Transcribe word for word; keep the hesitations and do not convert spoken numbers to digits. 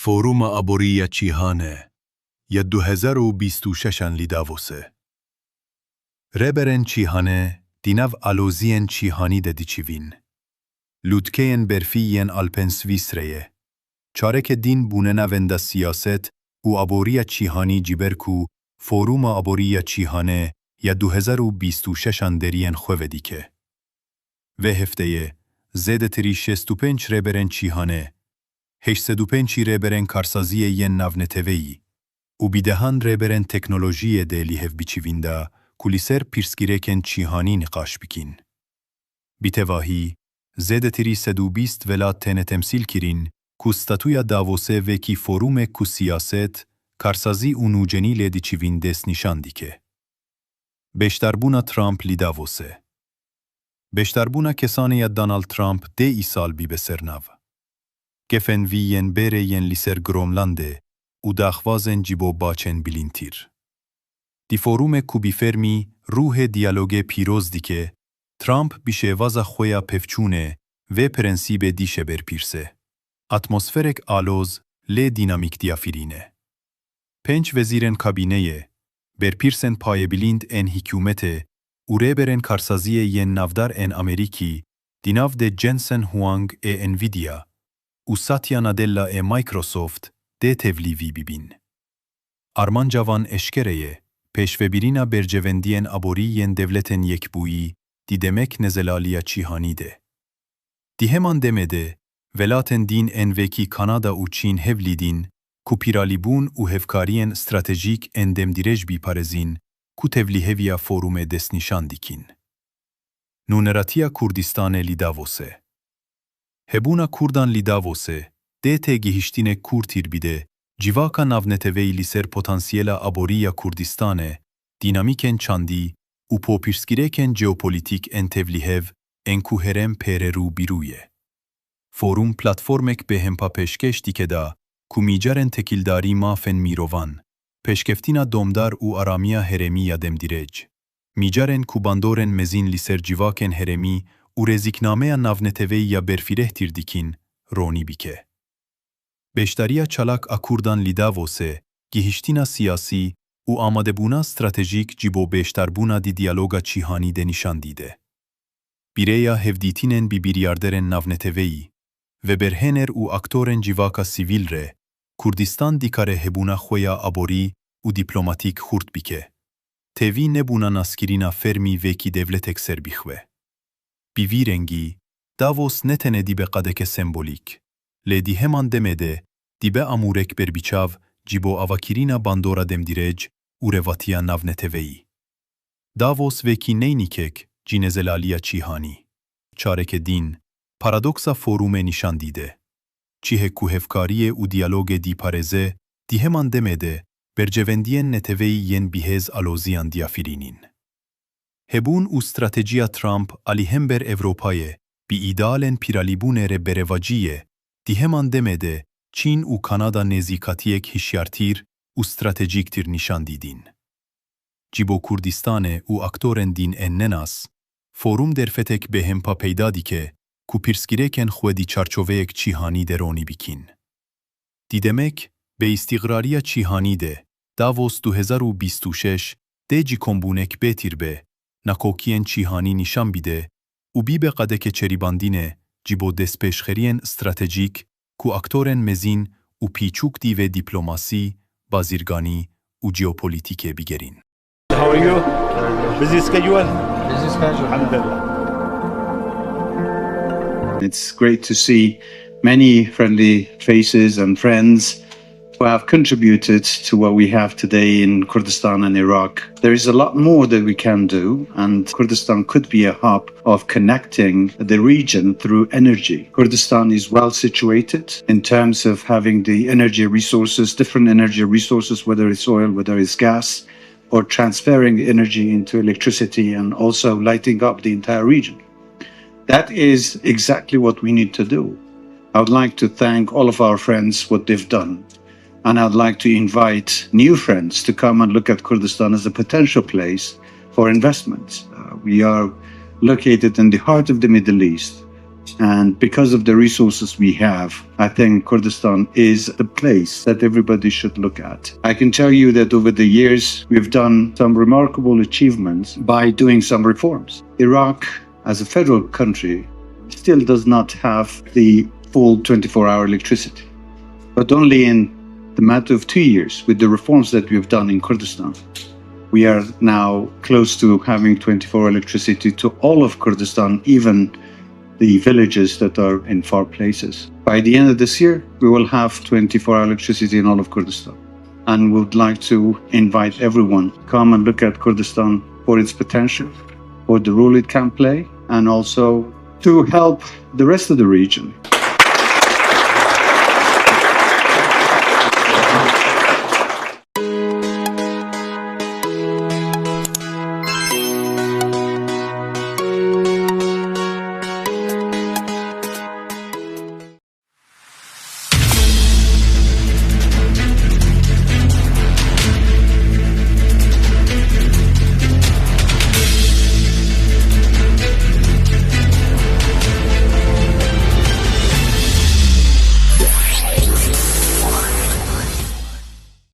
Foruma Aborî ya Cîhanê ya du hezar û bîst û şeşan li Davosê. Rêberên cîhanê di nav aloziyên cîhanî de diçivîn. Lûtkeyên berfî yên Alpên Swîsreyê careke din bûne navenda siyaset û aboriya cîhanî, ji ber ku Foruma Aborî ya Cîhanê ya du hezar û bîst û şeşan deriyên xwe vedike. Vê hefteyê zêdetirî şêst û pênc rêberên cîhanê, heşt sed û pêncî rêberên karsaziyê yên navneteweyî û bi dehan rêberên teknolojiyê dê li hev biçivîn da ku li ser pirsgirêkên cîhanî niqaş bikin. Bi tevahî, zêdetirî sed û bîst welat têne temsîl kirin ku statûya Davosê wekî forûmek ku siyaset, karsazî û nûjenî lê diçivîn destnîşan dike. Beşdarbûna Trump li Davosê. Beşdarbûna kesanê ya Donald Trump dê îsal bibe ser nav gefên vî yên bêrê yên li ser Gromlandê û daxwazên ji bo baçên bilindtir. Di forûmek ku bi fermî ruhê diyalogê pîroz dike, Trump bi şêwaza xwe ya pevçûnê vê prensîbê dîşe berpirsê. Atmosferek aloz lê dînamîk diyafirîne. Pênc wezîrên kabîneyê, berpirsên payebilind ên hikûmetê û rêberên karsaziyê yên navdar ên Amerîkî, di nav de Jensen Huang ê Nvidia û Satya Nadella ê Microsoft, dê tevlî vî bibin. Armanca wan eşkere ye, pêşvebirîna berjewendiyên aborî yên Dewletên Yekbûyî di demek nezelaliya cîhanî de. Di heman demê de, welatên din ên wekî Kanada û Çîn hevlî din ku piralîbûn û hevkariyên stratejîk ên demdirêj biparêzin ku tevlîheviya forumê destnîşan dikin. Nûneratiya Kurdistanê li Davosê. Hebûna Kurdan li Davosê dê têgihiştinek kûrtir bide civaka navneteweyî li ser potansiyela aborî ya Kurdistanê, dînamîkên çandî û pirsgirêkên jeopolîtîk ên tevlîhev ên ku herêm pê re rû bi rû ye. Forum platformek bêhempa pêşkêş dike da ku mîcarên tekildarî, mafên mirovan, pêşkeftina domdar û aramiya herêmî ya demdirêc, mîcarên ku bandorên mezin li ser civakên herêmî û rêziknameya navneteweyî ya berfirehtir dikin, ronî bike. Beşdariya çalak a Kurdan li Davosê gihiştina siyasî û amadebûna stratejîk ji bo beşdarbûna di diyaloga cîhanî de nîşan dide. Bi rêya hevdîtinên bi biryarderên navneteweyî, veberhêner û aktorên civaka sivîl re, Kurdistan dikare hebûna xwe ya aborî û dîplomatîk xurt bike. Tevî nebûna naskirina fermî wekî dewletek serbixwe. Bi vî rengî, Davos ne tenê dibe qadeke sembolîk, lê di heman demê de dibe amûrek berbiçav ji bo avakirina bandora demdirêc û revatiya navneteweyî. Davos wekî neynîkek ji nezelaliya cîhanî, çareke din, paradoksa forumê nîşan dide. Cihek ku hevkariyê û diyalogê diparêze, di heman demê de berjewendiyên neteweyî yên bihêz aloziyan diyafirînin. Hebûn û stratejiya Trump alî hember Ewropayê bi îdealên piralîbûnê re berevacî ye, di heman demê de Çîn û Kanada nêzîkatiyek hişyartir û stratejîktir nîşan didin. Ji bo Kurdistanê û aktorên din ên nenas, forum derfetek bêhempa peyda dike ku pirsgirêkên xwe di çarçoveyek cîhanî de ronî bikin. Di demek bêîstiqrariya cîhanî de, Davos du hezar û bîst û şeş dê ji kombûnek bêtir be, nakokiyên cîhanî nîşan bide û bibe qadeke ceribandinê ji bo destpêşxeriyên stratejîk ku aktorên mezin û piçûk di vê dîplomasî, bazirganî û jeopolîtîkê bigerin. How are you? Busy schedule? Busy schedule. Alhamdulillah. It's great to see many friendly faces and friends who have contributed to what we have today in Kurdistan and Iraq. There is a lot more that we can do, and Kurdistan could be a hub of connecting the region through energy. Kurdistan is well situated in terms of having the energy resources, different energy resources, whether it's oil, whether it's gas, or transferring energy into electricity and also lighting up the entire region. That is exactly what we need to do. I would like to thank all of our friends what they've done. And I'd like to invite new friends to come and look at Kurdistan as a potential place for investments. Uh, we are located in the heart of the Middle East, And because of the resources we have, I think Kurdistan is the place that everybody should look at. I can tell you that over the years, we've done some remarkable achievements by doing some reforms. Iraq, as a federal country, still does not have the full twenty-four hour electricity. But only in the matter of two years, with the reforms that we've done in Kurdistan, we are now close to having twenty-four electricity to all of Kurdistan, even the villages that are in far places. By the end of this year, we will have twenty-four hour electricity in all of Kurdistan. And we would like to invite everyone to come and look at Kurdistan for its potential, for the role it can play, and also to help the rest of the region.